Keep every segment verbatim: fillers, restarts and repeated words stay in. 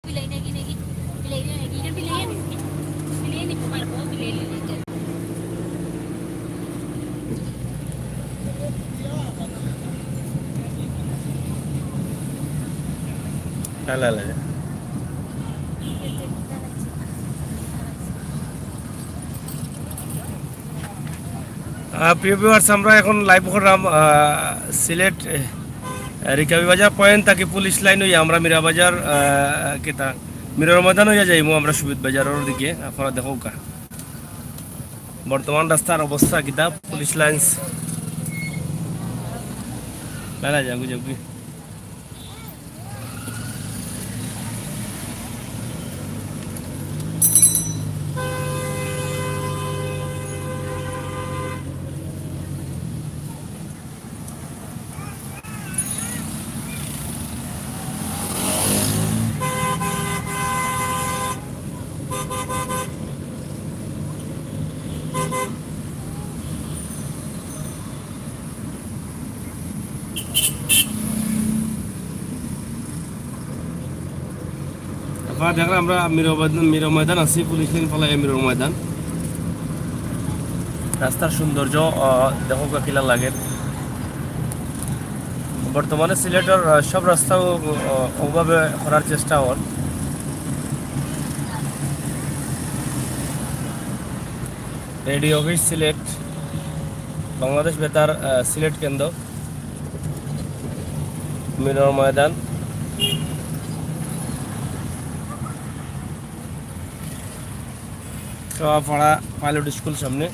লা, লা, লা। আহ, প্রিয় viewers, আমরা এখন live করলাম, আহ, সিলেট, আহ, রিকাবি বাজার point থাকি পুলিশ লাইন অইয়া আমরা মীরা বাজার, আহ, কিতা, মিরর ময়দান অইয়া যাইমু আমরা শহীদ বাজারর দিকে। আপনারা দেখউক্কা বর্তমান রাস্তার অবস্থা কিতা, পুলিশ লাইন্স। না, না, যাবি, যাবি। আপনারা দেখরা আমরা মিরর ময়দান, মিরর ময়দান আছি, পুলিশ লাইন ফালাইয়া মিরর ময়দান। রাস্তার সৌন্দর্য, আহ, দেখউক্কা কিলা লাগে। বর্তমানে সিলেটর, আহ, সব রাস্তাও, আহ, অউভাবে করার চেষ্টা অর। এডি অফিস সিলেট, বাংলাদেশ বেতার, আহ, সিলেট কেন্দ্র, মিরর ময়দান, সভাপাড়া পাইলট স্কুল সামনে।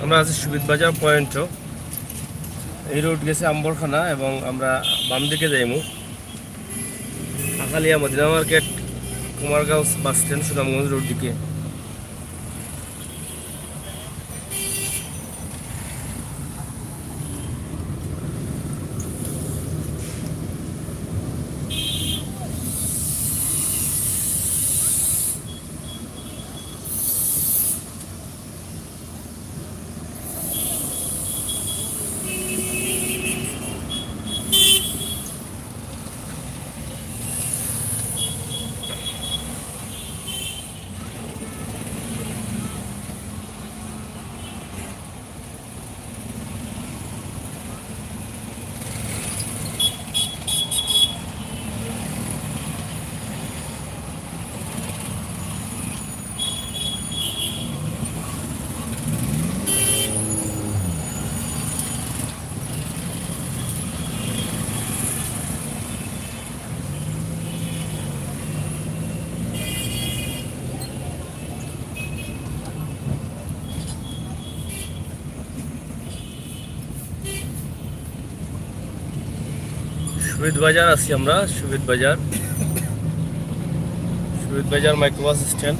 আমরা আছি শহীদ বাজার পয়েন্টও। এই রোড গেছে আম্বরখানা এবং আমরা বাম দিকে যাইমু Akhalia, Madina market, Kumargaon bus stand, Sunamganj road দিকে। শহীদ বাজার আছি আমরা, Shahid Bazar, Shahid Bazar microbus stand.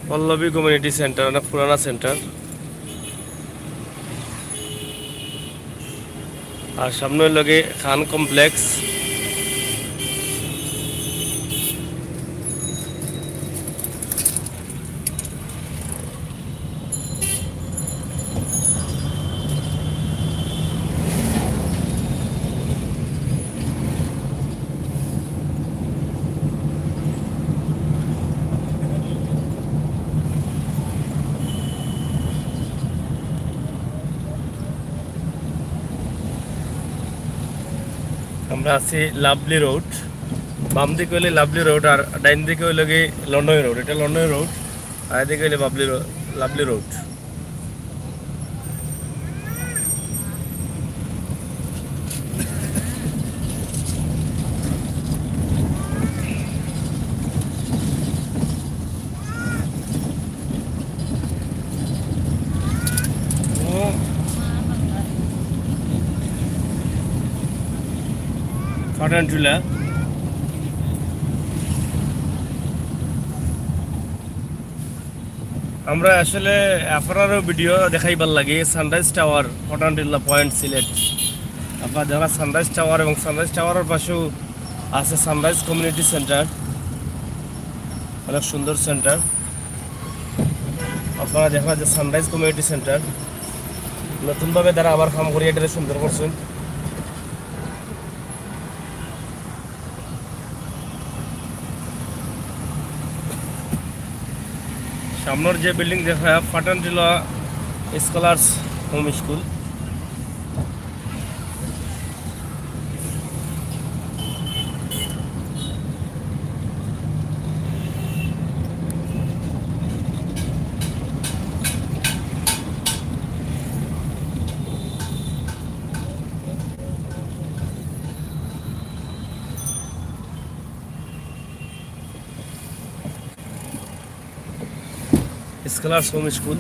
Pallabi community centre, অনেক পুরানা সেন্টার। আর সামনে অইলো গি খান কমপ্লেক্স। আমরা আছি লাভলি রোড। বাম দিকে অইলে লাভলি রোড, আর ডাইন দিকে অইলো গি লন্ডনি রোড। ইটা লন্ডনি রোড, আর এদিকে অইলে বাবলি রো-, লাভলি রোড। ও, ফাটান টিলা। আমরা আসলে আপনারারও ভিডিও দেখাইবার লাগি সানরাইজ টাওয়ার, ফাটান টিলা পয়েন্ট, সিলেট। আপনারা দেখরা সানরাইজ টাওয়ার, এবং সানরাইজ টাওয়ারের পাশেও আছে সানরাইজ কমিউনিটি সেন্টার, অনেক সুন্দর সেন্টার। আপনারা দেখরা যে সানরাইজ কমিউনিটি সেন্টার নতুনভাবে তারা আবার কাম করি এটারে সুন্দর করছেন। সামনের যে বিল্ডিং দেখা, ফাটান টিলা scholars home school. Scholars home school,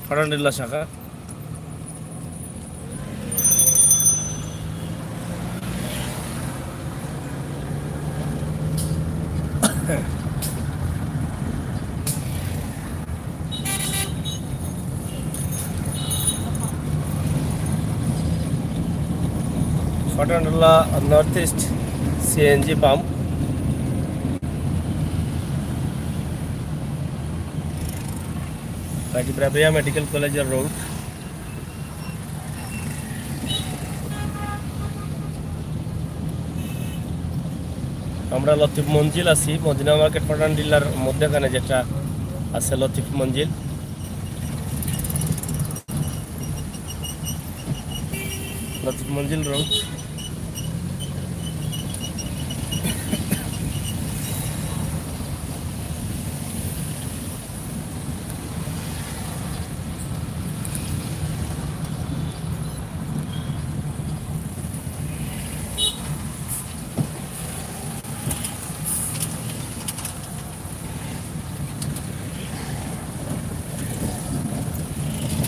ফাটান টিলা শাখা। ফাটান টিলা নর্থ ইস্ট সিএনজি পাম্প। বাকি ব্রাভেয়া মেডিকেল কলেজের রোড। আমরা লতিফ মঞ্জিল আছি, মদিনা মার্কেট ফাটান টিলার মধ্যেখানে যেটা আছে লতিফ মঞ্জিল। লতিফ মঞ্জিল রোড।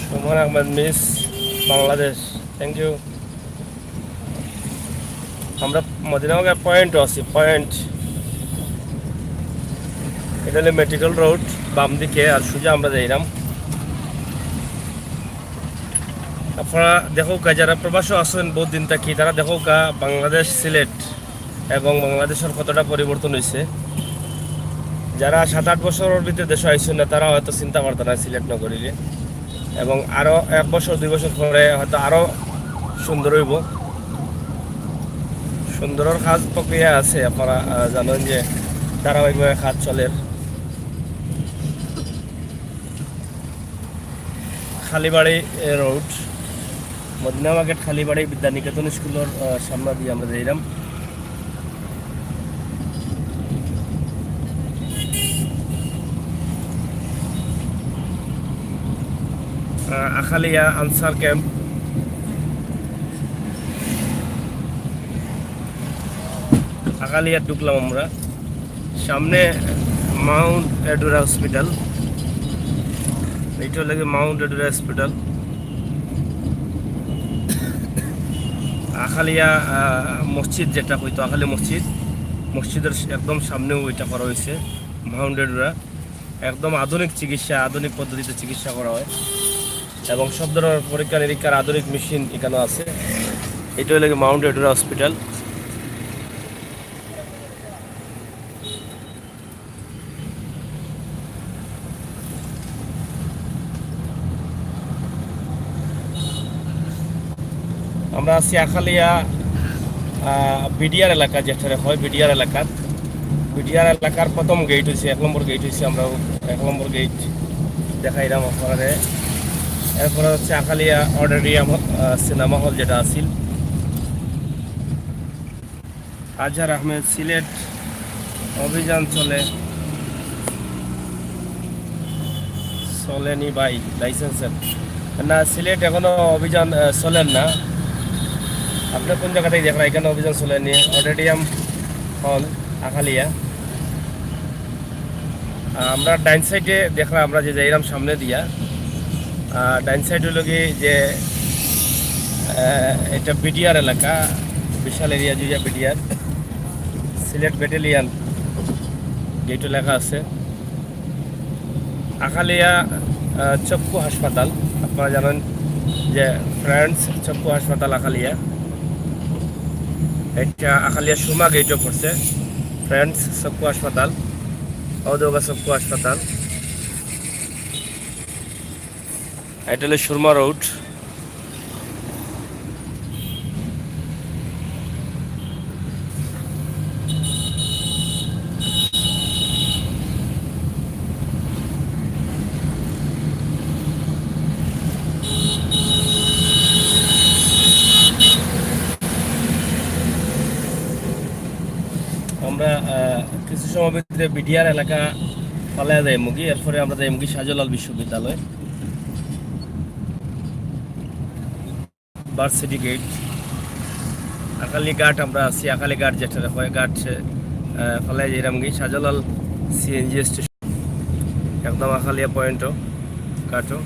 সুমন আহমেদ, মিস বাংলাদেশ, থ্যাংক ইউ। আমরা মদিনাবাজার পয়েন্টও আছি, পয়েন্ট। এটা হলো মেডিকেল রোড, বাম দিকে, আর সোজা আমরা যাইরাম। আপনারা দেখউক্কা, যারা প্রবাসও আছেন বহুত দিন থাকি, তারা দেখউক্কা বাংলাদেশ, সিলেট এবং বাংলাদেশের কতটা পরিবর্তন হইছে। যারা সাত আট বছরর ভিতরে দেশো আইছইন না, তারা হয়তো চিনতা পারতা না সিলেট নগরীরে। এবং আরো এক বছর, দুই বছর পরে হয়তো আরো সুন্দর হইব। সুন্দরর কাজ প্রক্রিয়া আছে, আপনারা, আহ, জানেন যে ধারাবাহিকভাবে কাজ চলের। কালীবাড়ি, এ, রোড, মদিনা মার্কেট, কালীবাড়ি বিদ্যানিকেতন স্কুলর, আহ, সামনে দিয়ে আমরা যাইরাম। আহ, আখালিয়া আনসার ক্যাম্প। আখালিয়া ঢুকলাম আমরা। সামনে মাউন্ট এডুরা হসপিটাল। এইটা লাগে মাউন্ট এডুরা হসপিটাল। আখালিয়া, আহ, মসজিদ যেটা হইতো, আখালিয়া মসজিদ, মসজিদের একদম সামনেও এটা করা হইছে, মাউন্ট এডুরা। একদম আধুনিক চিকিৎসা, আধুনিক পদ্ধতিতে চিকিৎসা করা হয়। এবং সব ধরনের পরীক্ষা নিরীক্ষার আধুনিক মেশিন এখানে আছে। এটা হলো কি মাউন্ট এডুরা হসপিটাল। আমরা আছি আখালিয়া, আহ, বিডিআর এলাকা, যেটারে হয় বিডিআর এলাকাত। বিডিআর এলাকার প্রথম গেট হইছে, এক নম্বর গেট হইছে, আমরা এক নম্বর গেট দেখাইলাম আপনারে। এরপরে হচ্ছে আখালিয়া অডিটোরিয়াম, আহ, সিনেমা হল যেটা আছিল। আজহার আহমেদ সিলেট অভিযান চলে, চলেনি ভাই, লাইসেন্সের না, সিলেট এখনো অভিযান, আহ, চলের না। আপনি কোন জায়গা থেকে দেখরা এখানে অভিযান চলেনি? অডিটোরিয়াম হল আখালিয়া। আহ, আমরা ডাইন সাইডে দেখরা, আমরা যে যাইরাম সামনে দিয়া, আহ, ডাইন সাইড হলো কি যে, আহ, এটা বিডিআর এলাকা, বিশাল এরিয়া জুড়ে বিডিআর, সিলেট ব্যাটালিয়ন গেটও লেখা আছে। আখালিয়া, আহ, চক্ষু হাসপাতাল, আপনারা জানেন যে ফ্রেন্ডস চক্ষু হাসপাতাল আখালিয়া, এটা আখালিয়া সুমা গেটও পড়ছে। ফ্রেন্ডস চক্ষু হাসপাতাল, অদৌগা চক্ষু হাসপাতাল, এটা হলো সুরমা রোড। আমরা, আহ, কিছু সময় ভিতরে বিডিআর এলাকা ফালাইয়া যাইমুগি, এরপরে আমরা যাইমুগি শাহজালাল বিশ্ববিদ্যালয়। ভার্সিটি গেট, আকালি ঘাট আমরা আছি, আকালি ঘাট যেটা হয় ঘাট, আহ, ফালাই যাইরাম গি শাহজালাল সিএনজি স্টেশন, একদম আকালিয়া পয়েন্টও ঘাটও।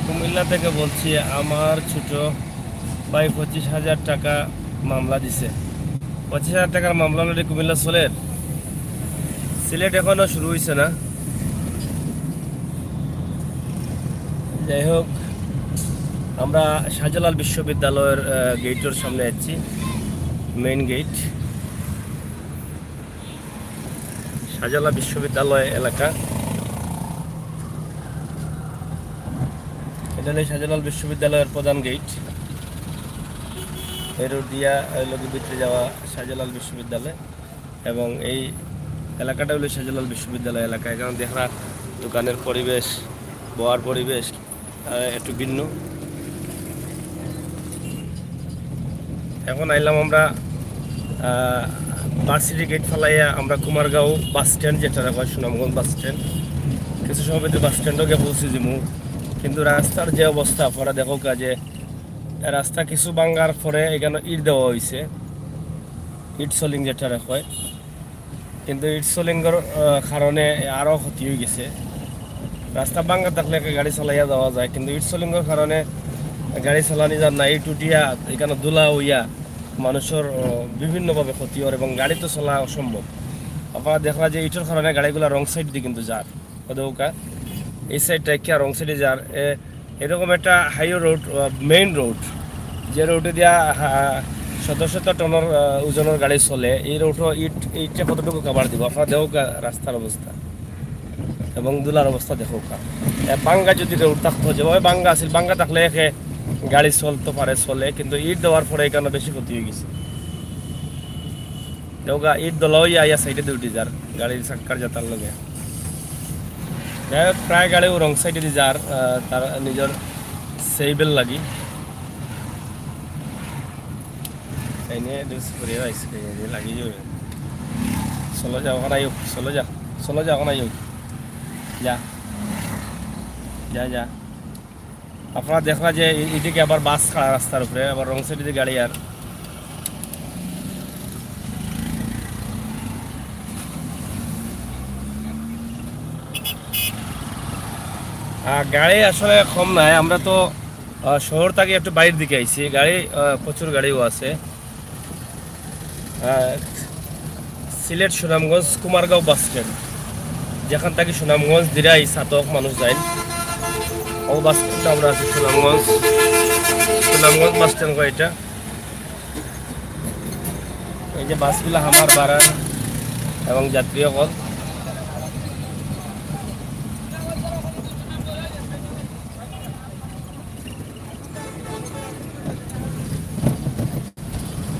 কুমিল্লা থেকে বলছি, আমার ছোট ভাই পঁচিশ হাজার টাকা মামলা দিছে। পঁচিশ হাজার টাকার মামলা লইয়া কুমিল্লা চলের। সিলেট এখনো শুরু হইছে না। যাই হোক, আমরা শাহজালাল বিশ্ববিদ্যালয়ের, আহ, গেটর সামনে আছি, মেইন গেট। শাহজালাল বিশ্ববিদ্যালয় এলাকা। এটা হলো শাহজালাল বিশ্ববিদ্যালয়ের প্রধান গেট। এই রোড দিয়া এই লোকের ভিতরে যাওয়া শাহজালাল বিশ্ববিদ্যালয়, এবং এই এলাকাটা হলো শাহজালাল বিশ্ববিদ্যালয় এলাকা। এখানে দেখরা দোকানের পরিবেশ, বওয়ার পরিবেশ, আহ, একটু ভিন্ন। এখন আইলাম আমরা, আহ, ভার্সিটি গেট ফালাইয়া আমরা কুমারগাঁও বাস স্ট্যান্ড, যেটা হয় সুনামগঞ্জ বাস স্ট্যান্ড, কিছু সময় ভিতরে বাস স্ট্যান্ডও গিয়ে পৌঁছে যাইমু। কিন্তু রাস্তার যে অবস্থা, আপনারা দেখউক্কা যে রাস্তা কিছু ভাঙ্গার পরে এখানো ইট দেওয়া হইছে, ইট সলিং যেটা হয়। কিন্তু ইট সলিংর, আহ, কারণে আরও ক্ষতি হয়ে গেছে। রাস্তা ভাঙ্গা থাকলে একটা গাড়ি চালাইয়া যাওয়া যায়, কিন্তু ইট সলিংর কারণে গাড়ি চালানি যার না, ইট উঠিয়া এখানো ধুলা হইয়া মানুষের, আহ, বিভিন্নভাবে ক্ষতি হয় এবং গাড়ি তো চলা অসম্ভব। আপনারা দেখরা যে ইটের কারণে গাড়িগুলা রং সাইড দিয়ে কিন্তু যার, অদৌকা এই সাইডটা কি রং সাইডে যার। এ, এরকম একটা হাইওয়ে রোড, আহ, মেইন রোড, যে রোডে দিয়া, আহ, শত শত টনের, আহ, ওজনের গাড়ি চলে, এই রোডও ইট, ইটে কতটুকু কাভার দিব? আপনারা দেখউক্কা রাস্তার অবস্থা এবং ধুলার অবস্থা দেখউক্কা। এ, ভাঙ্গা যদি রোড থাকতো, যেভাবে ভাঙ্গা আছিল, ভাঙ্গা থাকলে একে গাড়ি চলতে পারে, চলে, কিন্তু ইট দেওয়ার পরে এখানো বেশি ক্ষতি হয়ে গেছে। দেখউক্কা, ইট ধুলা হইয়া আইয়া সাইডে দিয়ে উঠি যার, গাড়ির চাক্কার যাতার লগে। যাই হোক, প্রায় গাড়িও রং সাইডে দিয়ে যার, আহ, তার নিজের সেভের লাগি। এই নিয়ে একটু ঘুরে আইসি, এই নিয়ে লাগি যাবে। চলো যা, ওখানে আইও, চলো যা, চলো যা, ওখানে আইও। যা, যা, যা। আপনারা দেখরা যে এ-, এদিকে আবার বাস খাড়া রাস্তার উপরে, আবার রং সাইডে গাড়ি আর। আর গাড়ি আসলে কম নাই, আমরা তো আহ, শহর থাকি একটু বাইরের দিকে আইছি, গাড়ি, আহ, প্রচুর গাড়িও আছে। আহ, সিলেট সুনামগঞ্জ কুমারগাঁও বাস স্ট্যান্ড, যেখান থাকি সুনামগঞ্জ, দিরাই, ছাতক মানুষ যায়, ও বাস স্ট্যান্ডে আমরা আছি। সুনামগঞ্জ, সুনামগঞ্জ বাস স্ট্যান্ড কয় এটা। এই যে বাসগুলা আমার ভাড়ার এবং যাত্রী অকল।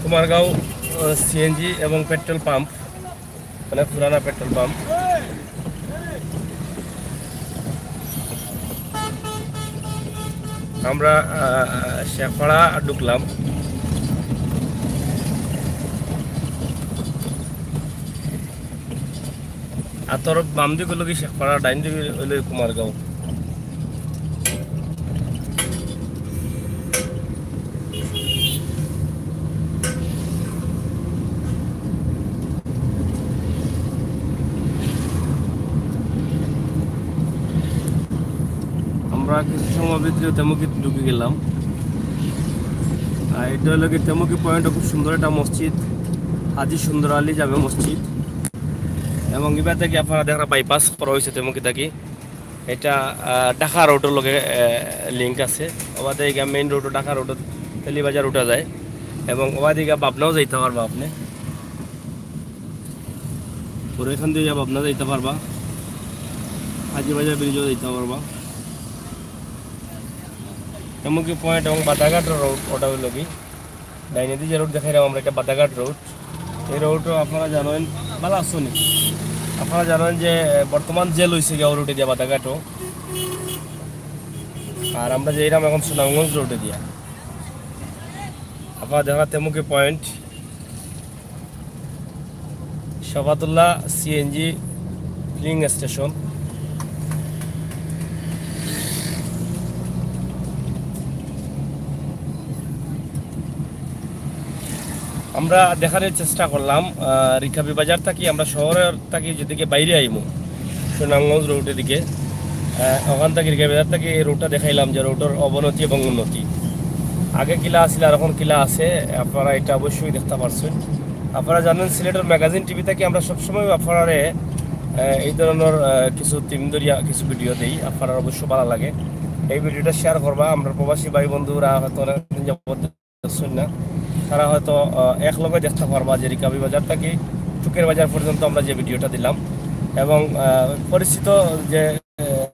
কুমারগাঁও, আহ, সিএনজি এবং পেট্রোল পাম্প, মানে পুরানা পেট্রোল পাম্প। আমরা, আহ, শেখপাড়া ঢুকলাম। আতর বাম দিক অইলো গি শেখপাড়া, ডাইন দিক অইলো কুমারগাঁও। আমরা কিছু সময় ভিতরে তেমুকি ঢুকি গেলাম। আর এটা অইলো গি তেমুকি পয়েন্ট, খুব সুন্দর একটা মসজিদ, হাজী সুন্দর আলী জামে মসজিদ। এবং ইবা থাকি আপনারা দেখরা বাইপাস করা অইছে তেমুকি থাকি। এটা, আহ, ঢাকা রোডর লগে, আহ, লিংক আছে। ওবাদে ইগা মেইন রোড, ঢাকা রোড, তেলিবাজার উঠা যায়। এবং ওবাদে ইগা পাবনাও যাইতা পারবা আপনে। পুরো এখান দিয়া পাবনা যাইতা পারবা, হাজী বাজার ব্রিজও যাইতা পারবা। এমনকি পয়েন্ট এবং বাদাঘাট রোড, ওটা অইলো গি ডাইনেদি যে রোড দেখাইলাম আমরা, এটা বাদাঘাট রোড। এই রোডও আপনারা জানেন, ভালা আছইন নি? আপনারা জানেন যে, আহ, বর্তমান জেল অইছে গিয়া ও রোডে দিয়া বাদাঘাটও। আর আমরা যাইরাম এখন সুনামগঞ্জ রোডে দিয়া। আপনারা দেখরা তেমুকি পয়েন্ট, শফাতুল্লাহ সিএনজি ফিলিং স্টেশন। আমরা দেখানোর চেষ্টা করলাম, আহ, রিকাবি বাজার থাকি আমরা শহর থাকি যেদিকে বাইরে আইমু, সুনামগঞ্জ রোডের দিকে, আহ, ওখান থাকি রিকাবি বাজার থাকি এই রোডটা দেখাইলাম যে রোডের অবনতি এবং উন্নতি। আগে কিলা আছিল আর এখন কিলা আছে, আপনারা এটা অবশ্যই দেখতা পারছইন। আপনারা জানেন, সিলেটের ম্যাগাজিন টিভি থাকি আমরা সবসময় আপনারারে, আহ, এই ধরনের, আহ, কিছু থিম ধরিয়া কিছু ভিডিও দেই, আপনারার অবশ্য ভালা লাগে। এই ভিডিওটা শেয়ার করবা, আমরা প্রবাসী ভাই বন্ধুরা হয়তো অনেকদিন যাবত দেখছইন না, তারা হয়তো, আহ, একলগে দেখতা পারবা যে রিকাবি বাজার থাকি টুকের বাজার পর্যন্ত আমরা যে ভিডিওটা দিলাম। এবং, আহ, পরিচিত যে, আহ,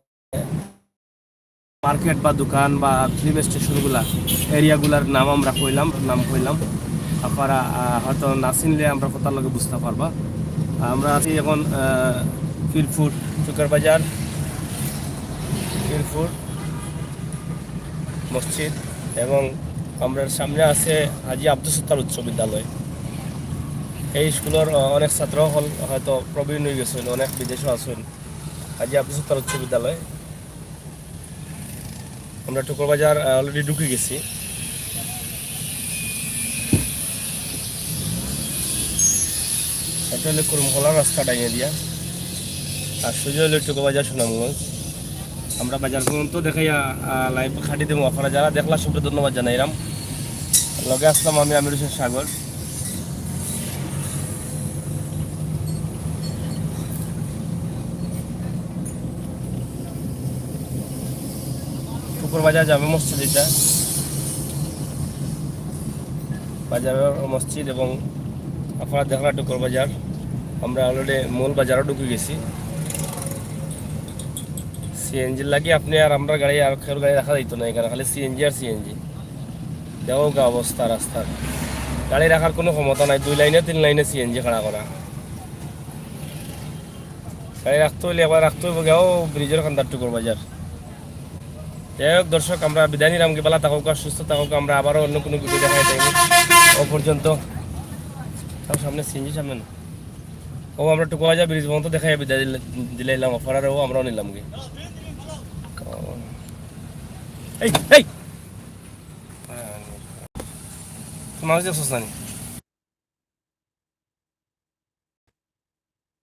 মার্কেট বা দোকান বা ফিলিং স্টেশনগুলা, এরিয়াগুলার নাম আমরা কইলাম, নাম কইলাম। আপনারা, আহ, হয়তো না চিনলে আমরা কথার লগে বুঝতা পারবা। আমরা আছি এখন, আহ, পীরপুর, টুকের বাজার, পীরপুর মসজিদ, এবং আমরার সামনে আছে হাজী আব্দুস সত্তার উচ্চ বিদ্যালয়। এই স্কুলর, আহ, অনেক ছাত্র অকল হয়তো প্রবীণ অই গেছইন, অনেক বিদেশও আছইন। হাজী আব্দুস সত্তার উচ্চ বিদ্যালয়। আমরা টুকর বাজার, আহ, already ঢুকি গেছি। এটা অইলো কুরুমখলা রাস্তা ডাইনে দিয়া, আর সোজা অইলো টুকর বাজার সুনামগঞ্জ। আমরা বাজার পর্যন্ত দেখাইয়া, আহ, live খাটি দিমু। আপনারা যারা দেখলা সবরে ধন্যবাদ জানাইলাম। লগে আছলাম আমি, আমির হোসেন সাগর। টুকর বাজার জামে মসজিদ এটা, বাজার মসজিদ, এবং আপনারা দেখরা টুকর বাজার। আমরা already মূল বাজারও ঢুকি গেছি। সিএনজির লাগি আপনে আর আমরার গাড়ি, আর কেউর গাড়ি রাখা যাইতো না এখানে, খালি সিএনজি আর সিএনজি। দেখউক্কা অবস্থা রাস্তার, গাড়ি রাখার কুনু ক্ষমতা নাই। দুই লাইনে তিন লাইনে সিএনজি খাড়া করা। গাড়ি রাখতে অইলে একবার রাখতে অইবো গিয়া ও ব্রিজর কান্দার টুকর বাজার। যাই হোক দর্শক, আমরা বিদায় নিলাম গি, ভালা থাকউক্কা, সুস্থ থাকউক্কা, আমরা আবারও অন্য কুনু ভিডিও দেখাই যাইব। ও পর্যন্ত, তার সামনে সিএনজি সামনে না। ও আমরা টুকর বাজার ব্রিজ পর্যন্ত দেখাই বিদায় দিলে-, দিলাইলাম, আপনারারেও আমরাও নিলাম গি। এই, এই! মানুষ দেখছস না নি?